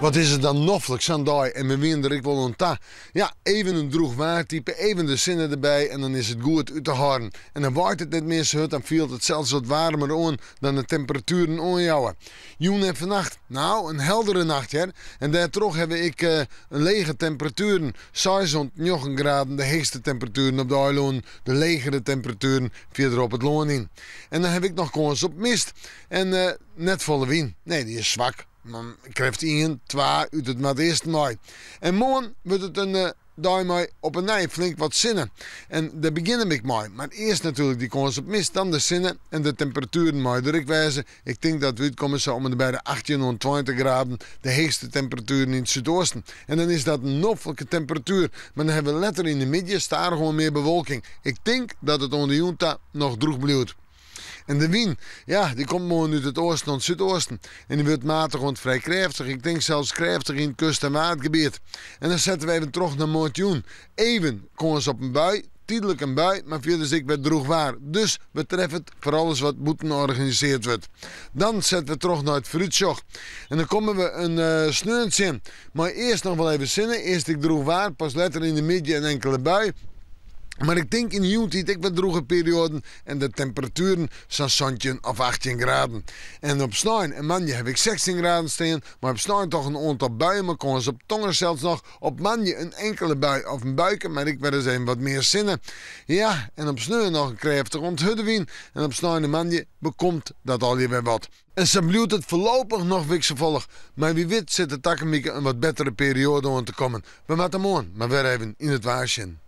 Wat is it dan noflik sa'n dei en we wiene der ek wol oan ta. Ja, even in drûch waartype, even de sinne derby en dan is it goed út te hâlden. En dan waait it net mear sa hurd, dan fielt it sels wat waarmer oan dan de temperatueren oanjouwe. Jûn en fannacht, nou, in heldere nacht hear. En dêrtroch hawwe we ek in lege temperatueren, seis oant njoggen graden de heechste temperatueren op de eilannen, de legere temperatueren fierder op it lân yn. En dan haw ik noch kâns op mist en net folle wyn. Nee, dy is swak. Krêft ien, twa út it noardeasten wei. En moarn wurdt it in dei mei op 'e nij flink wat sinne. En dêr begjinne we ek mei. Mar earst natuerlik dy kâns op mist, dan de sinne en de temperatueren meie der ek wêze. Ik tink dat we útkomme sa om en by de 18 oant 20 graden, de heechste temperatueren yn it súdoosten. En dan is dat in noflike temperatuer. Mar dan hawwe we letter yn de middei stadichoan mear bewolking. Ik tink dat it oan de jûn ta noch drûch bliuwt. En de wyn, ja, dy komt moarn út it oasten oant súdoasten. En dy wurdt matich oant frij krêftich, ik tink sels krêftich yn it kust en waadgebiet. En dan sette we even troch nei moarntejûn. Even kâns op in bui, tydlik in bui, mar fierders ek wer drûch waar. Dus we treffe it foar alles wat bûten organiseard wurdt. Dan sette we troch nei it foarútsjoch. En dan komme we in sneon tsjin. Mei earst noch wol even sinne, earst ek drûch waar, pas letter yn de middei in inkele bui. Mar ik tink yn de jûntiid ek wat drûge perioaden en de temperatueren sa'n 17 of 18 graden. En op snein en moandei haw ik 16 graden stean, mar op snein toch in oantal buien mei kâns op tonger sels noch. Op moandei in inkele bui of in buike, mar ek wer ris even wat mear sinne. Ja, en op sneon noch in krêftige oant hurde wyn. En op snein en moandei bekomt dat allegear wer wat. En sa bliuwt it foarlopich noch wikselfallich, mar wie wit sit der takom wike in wat bettere perioade oan te kommen. We moatte moarn mar wer even yn it waar sjen.